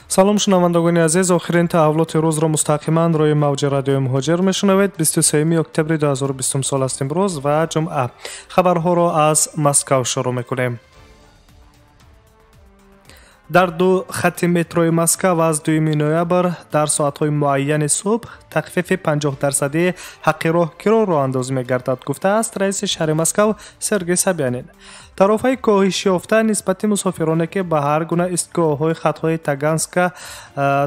Салом шунавандагони азиз, охирин таҳаввулоти рӯзро мустақиман рӯи мавҷи радиои Муҳоҷир мешунавед. 23 октябри 2020 сол аст имрӯз ва ҷумъа. Хабарҳоро аз Москав шурӯъ мекунем. Дар ду хати метрои Москав аз 2 ноябр дар соатҳои муайяни субҳ тахфифи 50% ҳаққи роҳкиро роҳандозӣ мегардад, гуфтааст раиси шаҳри Москав Сергей Собянин. Тарофаи коҳишёфта нисбати мусофироне, ки ба ҳар гуна истгоҳҳои хатҳои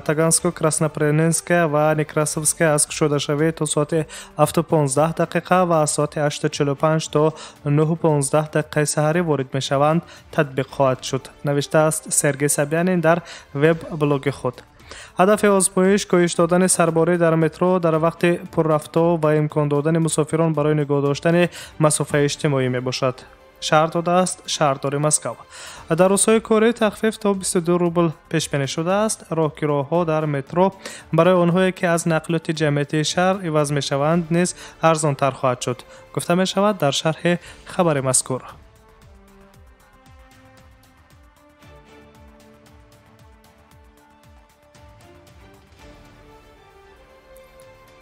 Таганско, Краснопресненская ва Некрасовская аз кушодашавӣ то соати 7:15 дақиқа ва аз соати 8:45 то 9:15 дақиқаи саҳарӣ ворид мешаванд, татбиқ хоҳад шуд, навиштааст Сергей Собянин дар веб-блоги худ. Ҳадафи озмоиш коҳиш додани сарборӣ дар метро дар вақти пуррафтоб ва имкон додани мусофирон барои нигоҳ доштани масофаи иҷтимоӣ мебошад, шарҳ додааст шаҳрдори Москав. Дар рӯзҳои корӣ тахфиф то 22 рубл пешбинӣ шудааст. Роҳкироҳо дар метро барои онҳое, ки аз нақлиёти ҷамъиятии шаҳр иваз мешаванд, низ арзонтар хоҳад шуд, гуфта мешавад дар шарҳи хабари мазкур.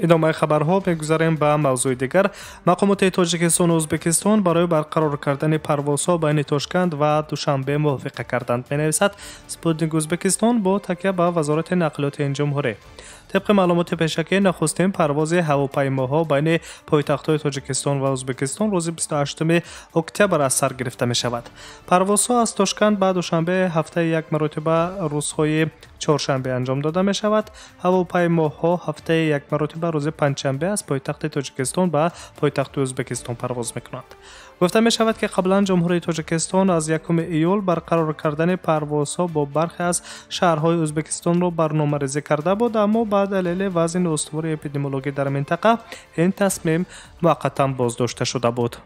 Идомаи хабарҳо мегузарем ба мавзӯи дигар. Мақомоти Тоҷикистону Ӯзбекистон барои барқарор кардани парвозҳо байни Тошканд ва Душанбе мувофиқа карданд, менависад Спутник Ӯзбекистон бо такя ба Вазорати нақлиёти ин ҷумҳурӣ. Тибқи маълумоти пешакӣ, нахустин парвози ҳавопаймоҳо байни пойтахтҳои Тоҷикистон ва Ӯзбекистон рӯзи 28 октябр аз сар гирифта мешавад. Парвозҳо аз Тошканд ба Душанбе ҳафтаи як маротиба рӯзҳои чоршанбе анҷом дода мешавад. Ҳавопаймоҳо ҳафтаи як маротиба рӯзи панҷшанбе аз пойтахти Тоҷикистон ба пойтахти Ӯзбекистон парвоз мекунанд. Гуфта мешавад, ки қаблан Ҷумҳурии Тоҷикистон аз 1 июл барқарор кардани парвозҳо бо бархе аз шаҳрҳои Ӯзбекистонро барномарезӣ карда буд, аммо ба далели вазъи ноустувори эпидемиологӣ дар минтақа ин тасмим муваққатан боздошта шуда буд.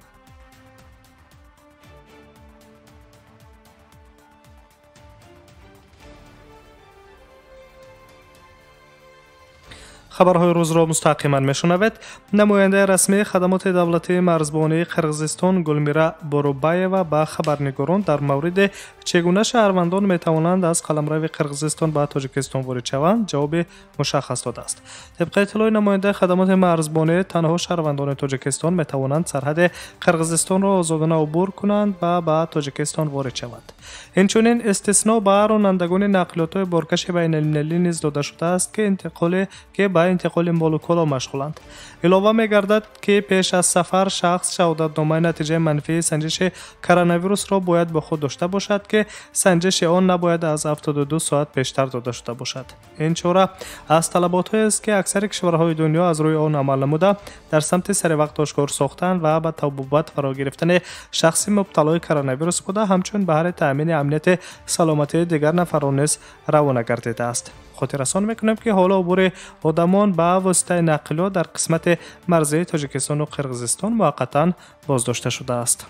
Хабарҳои рӯзро мустақиман мешунавед. Намояндаи расмии хадамоти давлатии марзбонии Қирғизистон Гулмира Борубаева ба хабарнигорон дар мавриди чӣ гуна шаҳрвандон метавонанд аз қаламрави Қирғизистон ба Тоҷикистон ворид шаванд ҷавоби мушаххас додааст. Тибқи иттилои намояндаи хадамоти марзбонӣ, танҳо шаҳрвандони Тоҷикистон метавонанд сарҳади Қирғизистонро озодона убур кунанд ва ба Тоҷикистон ворид шаванд. Инчунин истисно ба ронандагони нақлиётҳои боркаши байналмилалӣ низ дода шудааст, ки ба интиқоли молу коло машғуланд. Илова мегардад, ки пеш аз сафар шахс шаҳодатномаи натиҷаи манфии санҷиши коронавирусро бояд бо худ дошта бошад, ки санҷиши он набояд аз 72 соат пештар дода шуда бошад. Ин чора аз талаботҳоест, ки аксари кишварҳои дунё аз рӯи он амал намуда дар самти саривақт ошкор сохтан ва ба табобат фаро гирифтани шахси мубталои коронавирус буда, ҳамчун баҳри таъмини амнияти саломатии дигар нафарон низ равона гардидааст. Хотиррасон мекунем, ки ҳоло убури одамон ба воситаи нақлиёт дар қисмати марзии Тоҷикистону Қирғизистон муваққатан боздошта шудааст.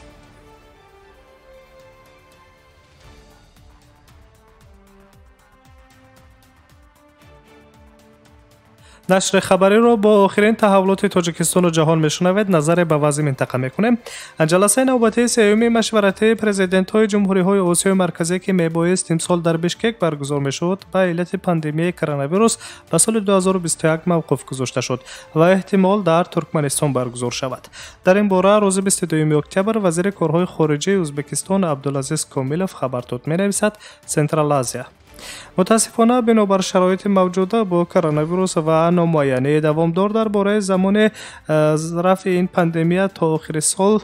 Нашри хабариро бо охирин таҳаввулоти Тоҷикистону ҷаҳон мешунавед. Назаре ба вазъи минтақа мекунем. Ҷаласаи навбатии сеюми машваратии президентҳои ҷумҳуриҳои Осиёи Марказӣ, ки мебоист имсол дар Бишкек баргузор мешуд, ба иллати пандемияи коронавирус ба соли 2021 мавқуф гузошта шуд ва эҳтимол дар Туркманистон баргузор шавад. Дар ин бора рӯзи 22 октябр вазири корҳои хориҷии Ӯзбекистон Абдулазиз Комилов хабар дод, менависад Централ Азия. Мутаассифона, бинобар шароити мавҷуда бо коронавирус ва номуайянии давомдор дар бораи замони рафъи ин пандемия то охири сол,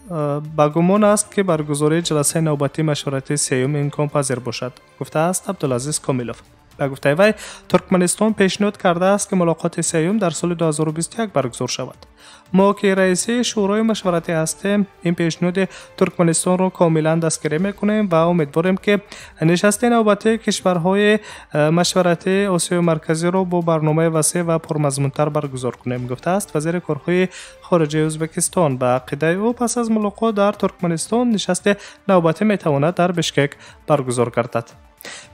ба гумон аст, ки баргузории ҷаласаи навбатии машваратии сеюм имконпазир бошад, гуфтааст Абдулазиз Комилов. Ба гуфтаи вай, Туркманистон пешниҳод кардааст, ки мулоқоти сеюм дар соли 2021 баргузор шавад. Мо, ки раисии Шӯрои машваратӣ ҳастем, ин пешниҳоди Туркманистонро комилан дастгирӣ мекунем ва умедворем, ки нишасти навбатии кишварҳои машваратии Осиёи Марказиро бо барномаи васеъ ва пурмазмунтар баргузор кунем, гуфтааст вазири корҳои хориҷаи Ӯзбекистон. Ба ақидаи ӯ, пас аз мулоқот дар Туркманистон нишасти навбатӣ метавонад дар Бишкек баргузор гардад.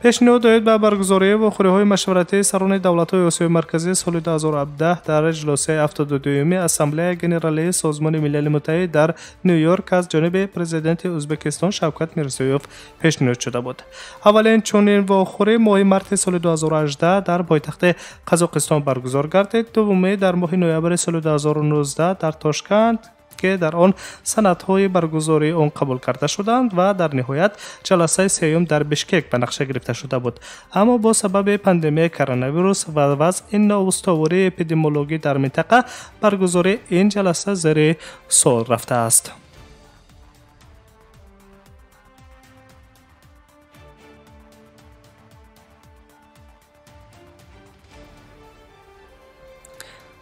Пешниҳод доир ба баргузории вохӯриҳои машваратии сарони давлатҳои Осиёи Марказӣ соли 2017 дар иҷлосияи 72-юми Ассамблеяи Генералии Созмони Милали Муттаҳид дар Ню-Йорк аз ҷониби президенти Ӯзбекистон Шавкат Мирзиёев пешниҳод шуда буд. Аввалин чунин вохӯрӣ моҳи марти соли 2018 дар пойтахти Қазоқистон баргузор гардид, дуввумӣ дар моҳи ноябри соли 2019 дар Тошканд, ки дар он санадҳои баргузории он қабул карда шуданд ва дар ниҳоят ҷаласаи сеюм дар Бишкек ба нақша гирифта шуда буд. Аммо бо сабаби пандемияи коронавирус ва вазъи ноустовории эпидемиологӣ дар минтақа баргузории ин ҷаласа зери суол рафтааст.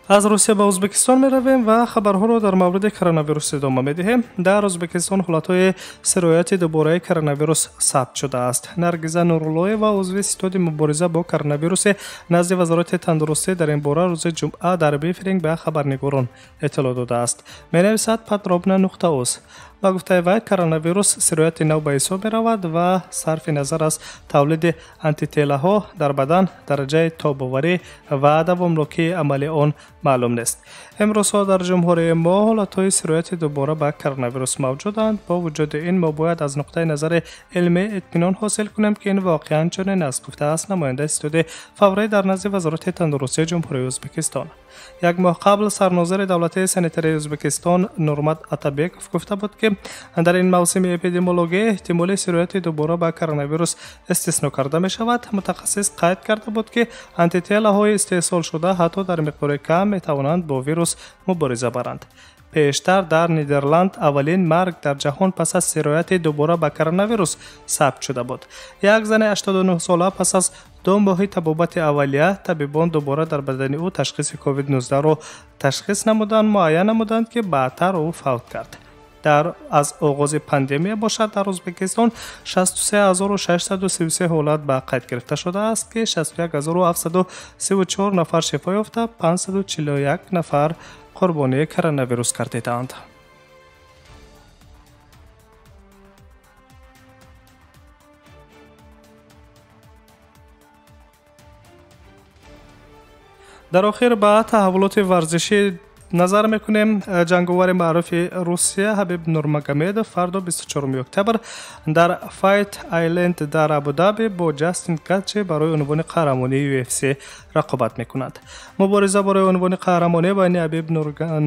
Аз Русия ба Ӯзбекистон меравем ва хабарҳоро дар мавриди коронавирус идома медиҳем. Дар Ӯзбекистон ҳолатҳои сирояти дубораи коронавирус сабт шудааст. Наргиза Нуруллоева, узви ситоди мубориза бо коронавируси назди Вазорати тандурустӣ, дар ин бора рӯзи ҷумъа дар брифинг ба хабарнигорон иттилоъ додааст. Менависад подробно.уз. Ба гуфтаи вай, коронавирус сирояти нав ба ҳисоб меравад ва сарфи назар аз тавлиди антителаҳо дар бадан, дараҷаи тобоварӣ ва давомнокии амали он маълум нест. Имрӯзҳо дар ҷумҳурии мо ҳолатҳои сирояти дубора ба коронавирус мавҷуданд. Бо вуҷуди ин мо бояд аз нуқтаи назари илмӣ итминон ҳосил кунем, ки ин воқеан чунин аст, гуфтааст намояндаи ситоди фаврӣ дар назди Вазорати тандурустии Ҷумҳурии Ӯзбекистон. Як моҳ қабл сарнозири давлатии санитарии Ӯзбекистон Нурмат Атабеков гуфта буд, ки дар ин мавсими эпидемиологӣ эҳтимоли сирояти дубора ба коронавирус истисно карда мешавад. Мутахассис қайд карда буд, ки антителаҳои истеҳсолшуда ҳатто дар миқдори кам метавонанд бо вирус мубориза баранд. Пештар дар Нидерланд аввалин марг дар ҷаҳон пас аз сирояти дубора ба коронавирус сабт шуда буд. Як зани 89 сола пас аз 2 моҳи табобати аввалия табибон дубора дар бадани ӯ ташхиси COVID-19-ро ташхис намуданд, муайян намуданд, ки баъдтар ӯ фавт кард. Дар аз оғози пандемия бошад, дар Ӯзбекистон 63633 ҳолат ба қайд гирифта шудааст, ки 61734 нафар шифо ёфта, 541 нафар қурбонии коронавирус гардидаанд. Дар охир ба таҳаввулоти варзишӣ назар мекунем. Ҷанговари маъруфи Русия Ҳабиб Нурмагомедов фардо, 24 октябр, дар Файт Айленд дар Абудаби бо Ҷастин Гатчи барои унвони қаҳрамонии UFC рақобат мекунад. Мубориза барои унвони қаҳрамонӣ байни Ҳабиб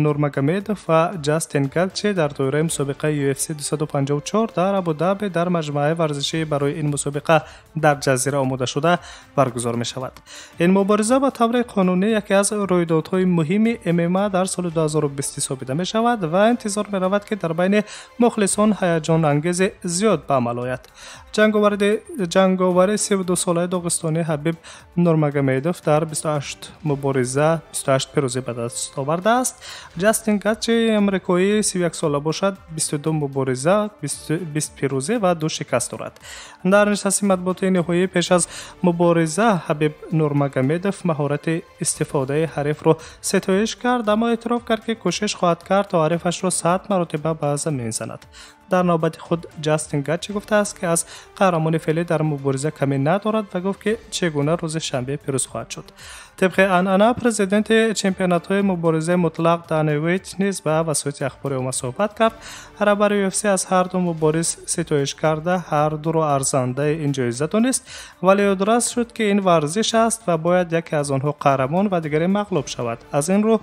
Нурмагомедов ва Ҷастин Гатчи дар доираи мусобиқаи UFC 254 дар Абудаби дар маҷмӯаи варзишӣ барои ин мусобиқа дар ҷазира омодашуда баргузор мешавад. Ин мубориза ба таври қонунӣ яке аз рӯйдодҳои муҳими ММА дар соли 2020 ҳисобида мешавад ва интизор меравад, ки дар байни мухлисон ҳаяҷонангези зиёд ба амал ояд. Ҷанговари 32-солаи доғистонӣ Ҳабиб Нурмагомедов дар 28 мубориза 28 пирӯзӣ ба даст овардааст. Ҷастин Гатчи амрикоии 31-сола бошад, 22 мубориза, 20 пирӯзӣ ва ду шикаст дорад. Дар нишасти матбуотии ниҳоӣ пеш аз мубориза Ҳабиб Нурмагомедов маҳорати истифодаи ҳарифро ситоиш кард, аммо эътироф кард, ки кӯшиш хоҳад кард, то ҳарифашро 100 маротиба ба замин занад. Дар навбати худ Ҷастин Гатчи гуфтааст, ки аз қаҳрамони феълӣ дар мубориза камӣ надорад ва гуфт, ки чӣ гуна рӯзи шанбе пирӯз хоҳад шуд. Тибқи анъана, президенти чемпионатҳои муборизаи мутлақ Дана Уайт низ ба васоити ахбори омма суҳбат кард. Раҳбари UFC аз ҳар ду мубориз ситоиш карда, ҳар дуро арзандаи ин ҷоиза донист, вале ёдрас шуд, ки ин варзиш аст ва бояд яке аз онҳо қаҳрамон ва дигаре мағлуб шавад. Аз ин рӯ,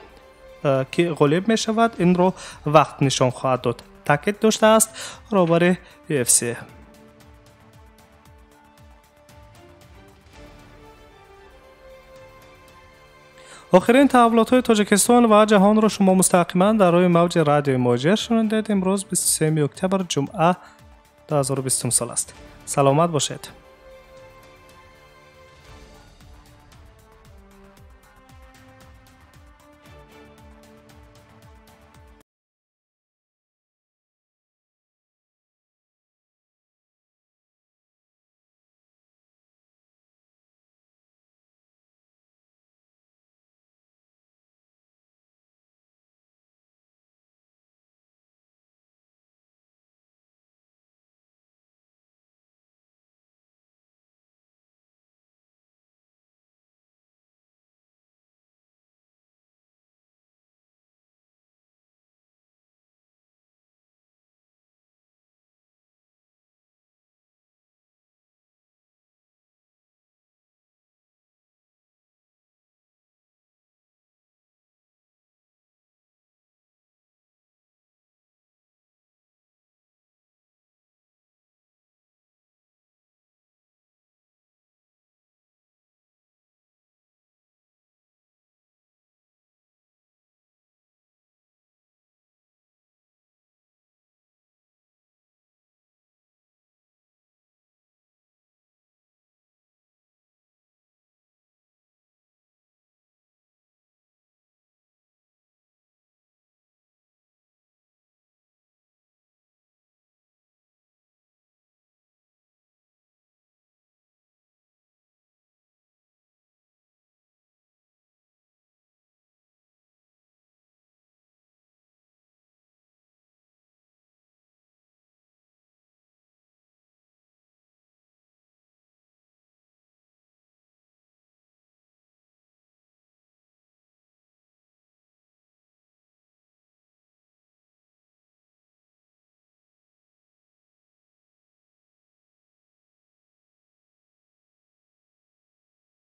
ки ғолиб мешавад, инро вақт нишон хоҳад дод, таъкид доштааст роҳбари UFC. Охирин таҳаввулотҳои Тоҷикистон ва ҷаҳонро шумо мустақиман дар рӯи мавҷи радиои Муҳоҷир шунидед. Имрӯз 23 октябр, ҷумъа, 2020 сол аст. Саломат бошед.